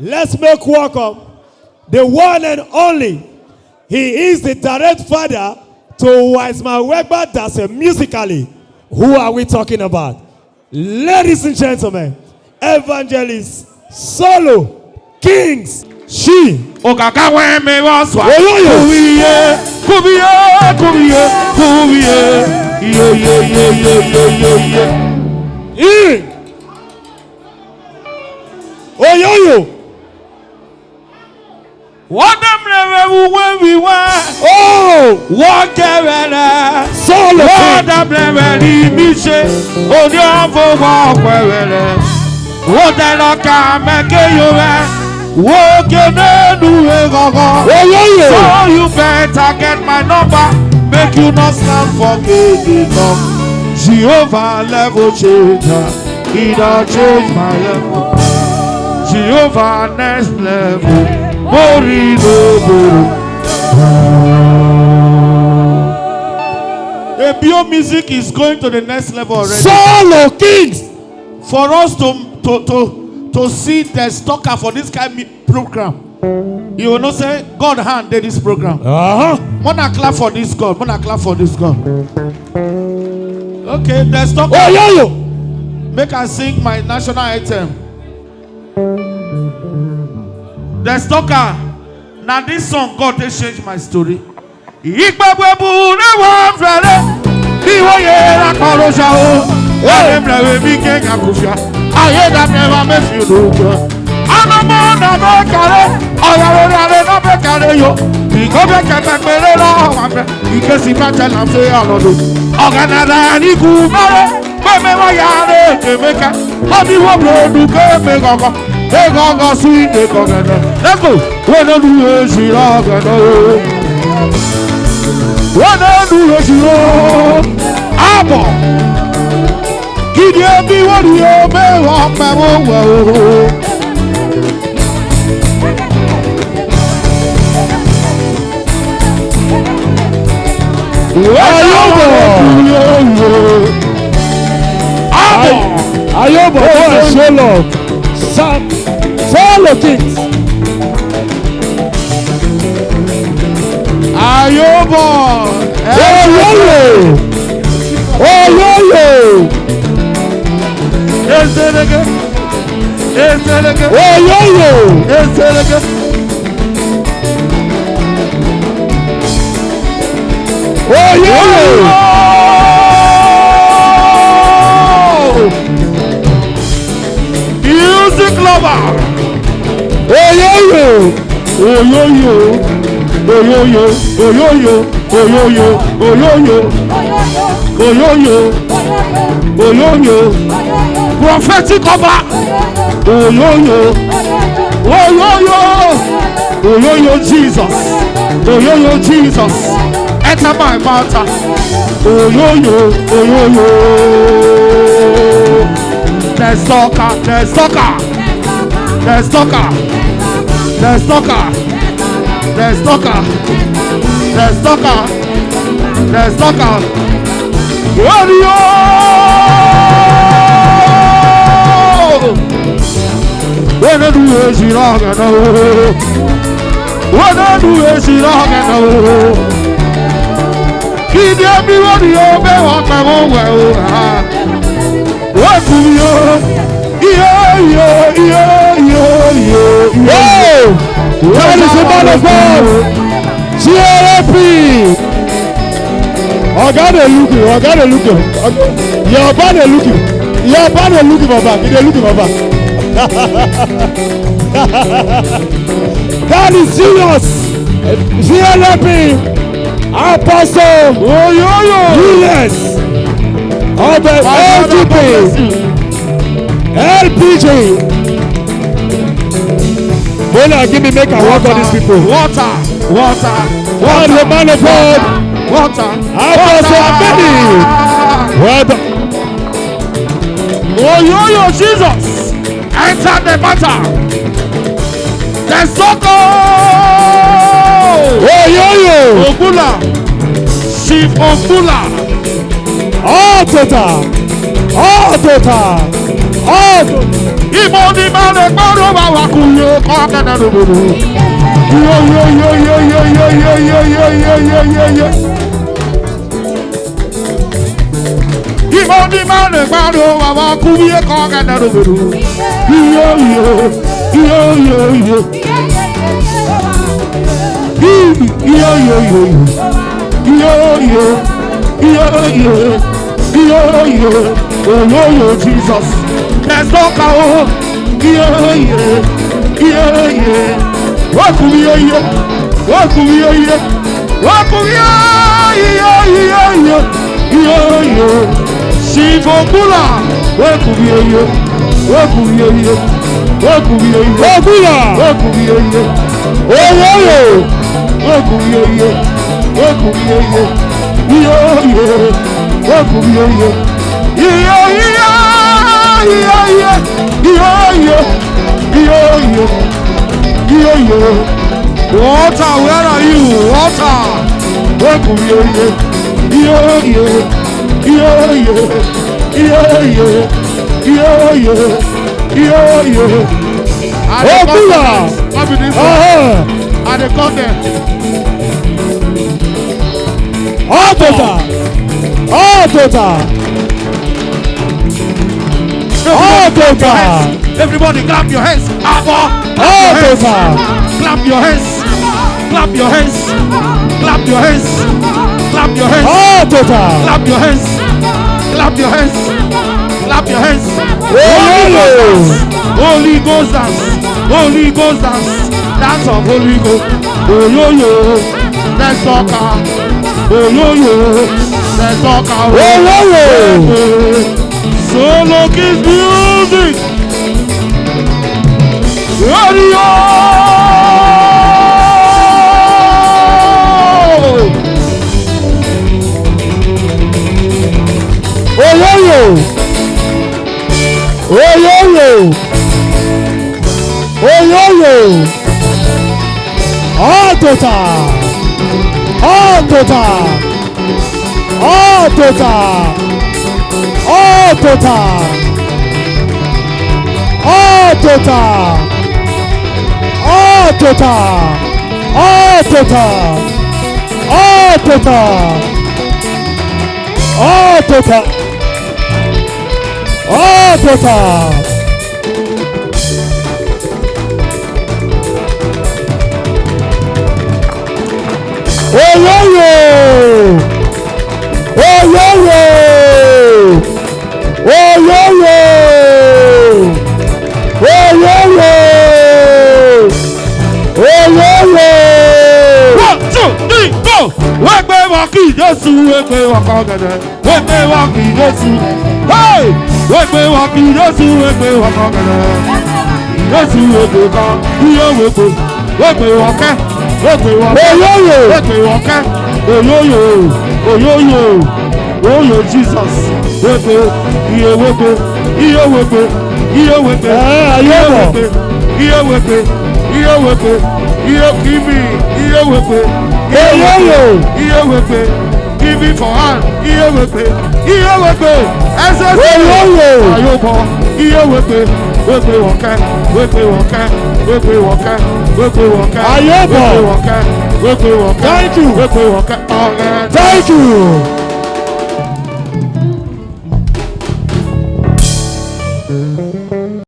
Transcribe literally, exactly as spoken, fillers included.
Let's make welcome the one and only. He is the direct father to Wiseman Wegba Dase musically. Who are we talking about? Ladies and gentlemen, Evangelist Solo Kings Shi. Okaka wẹn me vwọ sua. Oyoyo. Kuvwiye, kuvwiye, kuvwiye, kuvwiye. Yo, yo, yo, yo, yo, yo, yo. Ing. Oyoyo. Wọ da mrẹvwẹ vwẹ uwevwi wẹn. Oh! Wọ kẹ vwẹ rẹ. Solo. Wọ da mrẹvwẹ ri mi she, oniọvo wọ kẹ vwẹ rẹ. Wọ da ẹrọ ka mẹ ke yo vwẹ. Wo ke me nu eghọghọ. Oyoyo. So you better get my number, make you not stand for gate. Jehovah level changer. He don change my level. Jehovah next level. Mori no boro. Ebio music is going to the next level already. Solo Kings. For us to to to to see the stalker for this kind of program, you will know say God hand dey this program. Uh-huh. Mona clap for this God. Mona clap for this God. Okay, there's talk. Oh, yo, yo. Make I sing my national anthem. There's talker. Now this song, God, they change my story. Ikpe buebu re wa vrẹre, mi wo ye ra kpọrọ oja o. Ere mrẹvwe mi ke nya kufia, aye da mrẹ wa me fi unu kẹ. Anamọ na be kare, ọyare rare na be kare yo. Iko be kẹmẹ kpere rọ wa mrẹ, ike si ma cha na fe ọnọdo. Ọghẹnẹ rẹ ni ku mẹre, gbe me wa ya re ke me kẹ. Omi wo bro nu ke me ghọghọ, eghọghọ si ne kọghẹnẹ. Let's go. Wene nu ezi rọ ghẹnẹ o. Wene nu ezi rọ. Abọ. Kidie mi wo ri o, me wọ kpẹ wo wẹ o. Ayobo. Ayobo, go and show love. Sa-, Solo Kings. Ayobo. Oyoyo. Oyoyo. Eserege. Eserege. Oyoyo. Eserege. Oyoyo. Music lover. Oyoyo. Oyoyo. Oyoyo. Oyoyo. Oyoyo, oyoyo, oyoyo, oyoyo, prophetic cover, oyoyo, oyoyo, oyoyo, Jesus, oyoyo, Jesus, enter my matter, oyoyo, oyoyo, the stalker, the stalker. The stalker. The stalker. The stalker. The stalker. The stalker. Glory, oh! When I do it, you know, you know. When I do it, you know, you know. Kidie mi wo ni o me wa kpẹ wo wẹ o ha. Wo ku mi o. Iyo, iyo, iyo, iyo, iyo, iyo. Hey! That is the man of God. G R A P. Oga dey look you. Oga dey look you. Your papa dey look you. Your papa dey look you for back. He dey look you for back. That is serious. G R A P. Apostle Oyoyo. Julius of the L G B, L P G. Bona, give me, make I work on these people. Water, water, water. And the man of God, water, Apostle Abedi. Water. Oyoyo, Jesus. Enter the matter. The Soko. Oyoyo. Ogbula. Chief Ogbula. Ọtota. Ọtota. Ọtota. Imo ni ma le kpọrọ wa wa kuyo Kọ Ọghẹnẹ ro vwo ru. Iyo, iyo, iyo. Imo ni ma rhe gba ro wa vwọ kuvwie kọ Ọghẹnẹ ro vwo ru. Iyo, iyo, iyo, iyo, iyo. Iyo, iyo, iyo, iyo. Iyo, iyo, iyo, iyo. Iyo, iyo, oyoyo, Jesus. There's no power. Iyo, iyo, iyo, iyo. Wa kuvwie iyo. Wa kuvwie iyo. Wa kuvwie iyo, iyo, iyo, iyo. Iyo, iyo. Shivobula. Wa kuvwie iyo. Wa kuvwie iyo. Wa kuvwie iyo. Wa kuvwie. Wa kuvwie iyo. Oyoyo. Wa kuvwie iyo. Wa kuvwie iyo. Iyo, iyo. Wa kuvwie iyo. Iyo, iyo. Iyo, iyo. Iyo, iyo. Iyo, iyo. Iyo, iyo. Water, where are you? Water. Wa kuvwie iyo. Iyo, iyo. Iyo, iyo. Iyo, iyo. Iyo, iyo. Iyo, iyo. I dey come there. Come with this one. Uh-huh. I dey come there. Ọdọta. Ọdọta. Everybody clap your hands. Everybody clap your hands. Abọ. Clap your hands. Ọdọta. Clap your hands. Clap your hands. Clap your hands. Clap your hands. Ọdọta. Clap your hands. Clap your hands. Clap your hands. Holy Ghost dance. Holy Ghost dance. Holy Ghost dance. Dance of Holy Ghost. Oyoyo. Let's talk. Oyoyo. Let's talk. Oyoyo. Solo Kiss music. Radio. Oyoyo. Oyoyo. Oyoyo. Ọdọta. Ọdọta. Ọdọta. Ọdọta. Ọdọta. Ọdọta. Ọdọta. Ọdọta. Ọdọta. Ọdọta. Oyoyo! Oyoyo! Oyoyo! Oyoyo! Oyoyo! One, two, three, go! Wegbe wa ki Jesu, wegbe wa kọ gẹdẹ. Wegbe wa ki Jesu. Hey! Wegbe wa ki Jesu, wegbe wa kọ gẹdẹ. Jesu wegbe ka, iye wegbe. Wegbe wa kẹ, wegbe wa kẹ. Oyoyo. Wegbe wa kẹ. Oyoyo, oyoyo. Oyo Jesus. Wegbe, iye wegbe, iye wegbe, iye wegbe. Eh, iye ayọbọ. Wegbe, iye wegbe, iye wegbe, iye kimi, iye wegbe, iye wegbe, oyoyo. Iye wegbe. Give it for hand. Iye wegbe. Iye wegbe. Ẹsẹ ẹsẹ. Oyoyo. Ayobọ. Iye wegbe. Wegbe wọkẹ. Wegbe wọkẹ. Wegbe wọkẹ. Wegbe wọkẹ. Ayobọ. Wegbe wọkẹ. Wegbe wọkẹ. Thank you. Wegbe wọkẹ. Amen. Thank you.